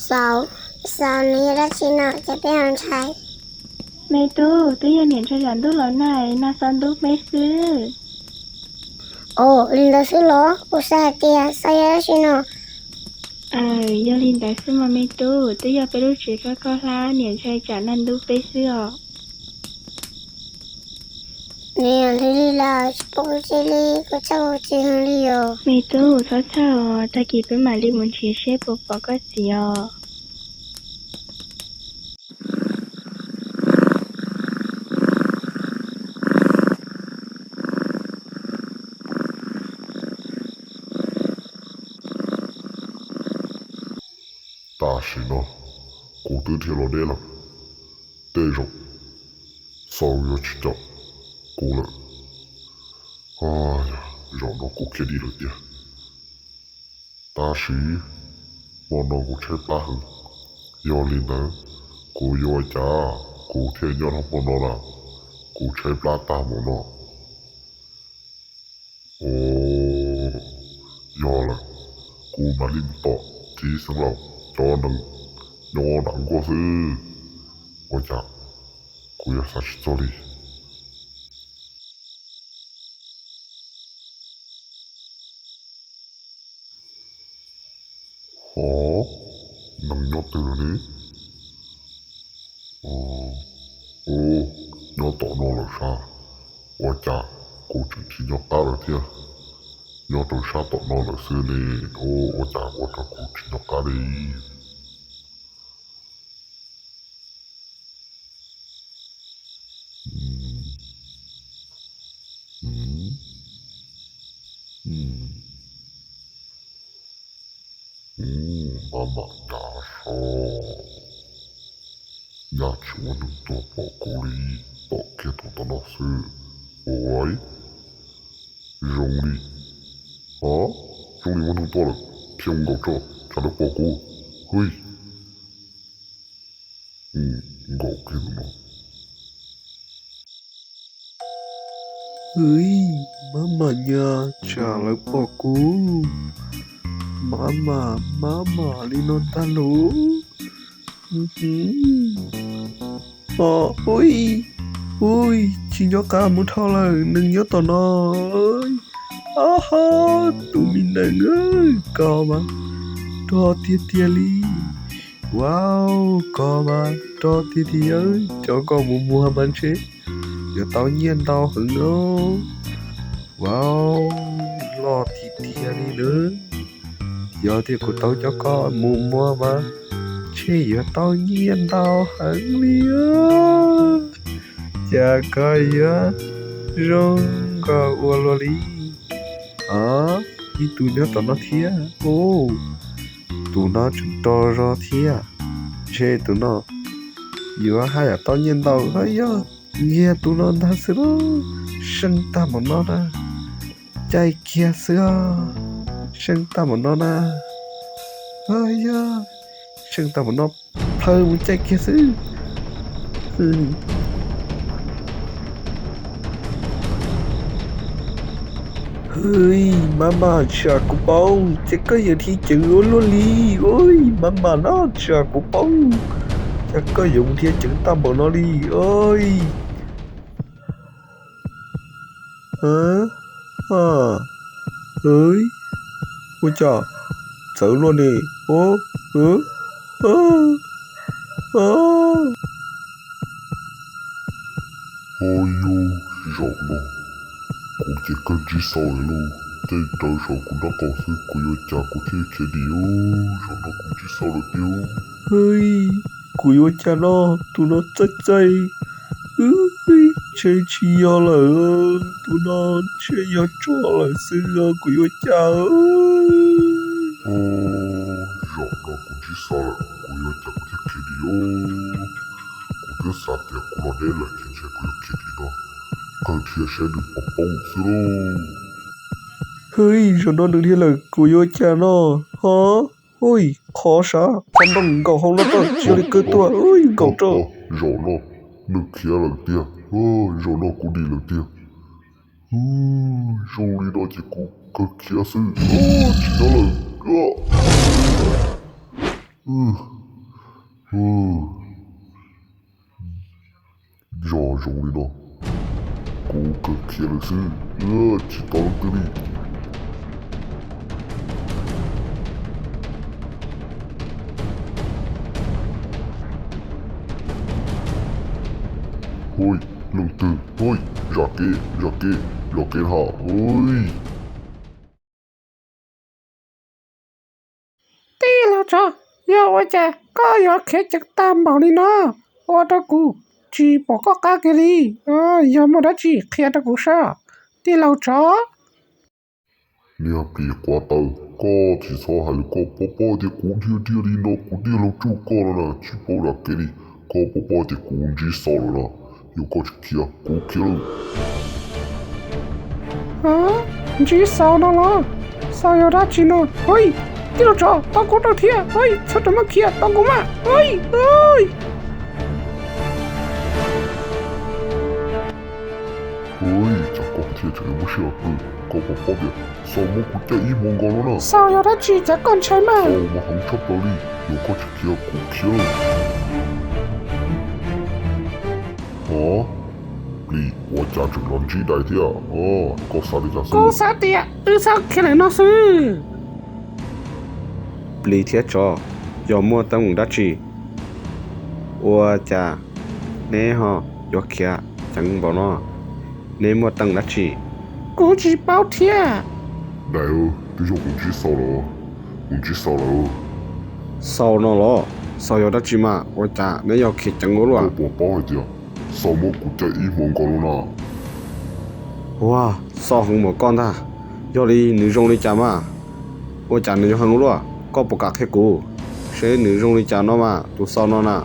Xaus, xaus nws yog dab tsi no ces peb ho ntshai. Me tub, twb yog niam ntshai tsam ntub los nag, nag xaus ntub peb xwb. Ov, li ntawd xwb los? Kuv xav hais tias xaus yog dab tsi no. Yog li ntawd xwb mas me tub, twb yog peb lub tsev koj koj hlab, niam ntshai tsam nag ntub peb xwb os. Nws yog lig lig lawm, tsis pom kuv txiv li, kuv txhawj kuv txiv heev li os. Me tub, txhob txhawj os, tag kis peb mam li mus nrhiav seb puas pom koj txiv os. Tam sim no kuv twb dhia los deb lawm, tej zaum xaus yuav tsis caum kuv lawm. Zaum no kuv khiav dim lawm tiag. Tab sis hmo no kuv tshaib plab heev, yog li ntawd kuv yuav ua cas kuv thiaj nyob rau hmo no na? Kuv tshaib plab tag hmo no. Ov, yog lawm, kuv mam li mus tom txiv xeev laus cov nees nyob nram nkuaj xwb, ua cas kuv yuav xav tsis txog li. Hov, neeg nyob twg lawm ne? Ov, nyob tom no lawm sas. Ua cas kuv tseem tsis nco qab lawm thiab? Nyob rau sab tom no lawm xwb ne. Ov, ua cas ua rau kuv tsis nco qab li? Maj mam ncav so, nyaj tsis muaj neeg tuaj pom kuv li, pom kiag tus tom no xwb. Ua, zoo li, o, zoo li muaj neeg tuaj lawm, khiav mus nkaum tso, tsam lawv pom kuv. Hwj, nkaum kiag tus no. Hwj, maj mam nyaj, tsam lawv pom kuv. Maj mam, maj mam li no tag lauj. O, ui, ui, tsis nco qab mus dhau lawm, neeg nyob tom no. Ab ho, tus me nees, koj mas rog tiag tiag li. Wow, koj mas rog tiag tiag, coj koj mus muag mas ntshe yuav tau nyiaj ntau heev no. Wow, loj tiag tiag li na. Yog tias kuv tau coj koj mus muag mas ntshe yuav tau nyiaj ntau heev li. Cas koj yuav zoo nkauj ua luaj li. A, ib tug nyob tom no thiab. Tus no tseem rog zog thiab. Ntshe tus no yuav haj yam tau nyiaj ntau. Yog nyiag tus no ntag xwb lauj. Seej tag npaum no na, caij kiag xwb. Seej tag npaum no na, yog seej tag npaum no, plhaw mus caij kiag xwb. Hwj, maj mam, tsam kuv poob ces koj yuav dhia ceev ua luaj li. Ui, maj mam no, tsam kuv poob ces koj yuav mus dhia ceev tag npaum no li. Ui. Ua cas txawv luaj ne? Ua yus, zaum no kuv ces kawg ntsib xau lawm lauj. Tej rawv saum kuv nraub qaum xwb, kuv yuav cas kuv thiaj khiav dim. Zaum no kuv ntsib xau lawm tiag. Hwj, kuv yuav cas no, tus no txaij txaij. Hwj, ntshe tsis yog lawm, tus no ntshe yog tsov lawm xwb os, kuv yuav cas. Zaum no kuv ntsib xau lawm, kuv yuav cas kuv thiaj khiav dim. Kuv twb xav tias kuv los deb lawm ces ntshe kuv yuav khiav dim no, kawg dhia saib nws puas poob xwb lauj. Hwj, zaum no nws dhia lawm, kuv yuav cas no? Ho, hwj, qhov sav, qhov nroog nkaum hauv lawm, tsis yog li kawg tuaj, hwj, nkaum rau. Zaum no nws khiav lawm tiag, zaum no kuv dim lawm tiag. Zoo li no ces kuv kawg khiav xwb, tsis nyob lawm. Yog zoo li no, kuv kawg khiav lawm xwb, tsis tau leej twg li. Hu, leej twg? Hu, zam kev, zam kev, zam kev ha, hu. Tij laug tsov, yog ua cas koj yuav khiav ceev tag npaum li no? Ua rau kuv tsis pom koj qab kiag li. Yog muaj dab tsi qhia rau kuv saib, tij laug tsov. Niag plis quav taws, koj tsis txhob hais li, koj pom pom tias kuv dhia dhia li no, kuv tij laug tsuj koj no na, tsis paub zam kev li. Koj pom pom tias kuv ntsib xaus lawm na, yog koj tsis khiav kuv khiav lawm. Ntsib xaus no los? Xaus yog dab tsi no? Hu, tij laug tsov, tos kuv rau thiab, hu, txhob rau maj khiav, tos kuv mas, hu, hu. Hu, cas koj thiaj tseem muaj siab pw, koj pom pom tias xaus muab kuv caij ib hmo nkaus no na. Xaus yog dab tsi cas koj ntshai mas? Xaus mas heev tshaj plaws li, yog koj tsis khiav kuv khiav lawm. Hov, plis ua cas tseem los ntsib dais thiab? Koj xav li cas xwb? Kuv xav tias wb txhob khiav lawm no xwb. Plis thiab tsov, yog muaj teeb meem dab tsi? Ua cas neb ho yuav khiav ceev npaum no? Neb muaj teeb meem dab tsi? Kuv tsis paub thiab. Dais, twb yog kuv ntsib xaus lawm, kuv ntsib xaus lawm. Xaus no los? Xaus yog dab tsi mas ua cas neb yuav khiav ceev ua luaj? Koj puas paub hais tias xaus muab kuv caij ib hmo nkaus no na. Ua, xaus heev npaum koj ntag. Yog li nws zoo li cas mas? Ua cas nws yuav heev ua luaj? Koj puas kam qhia kuv seb nws zoo li cas no mas, tus xaus no na?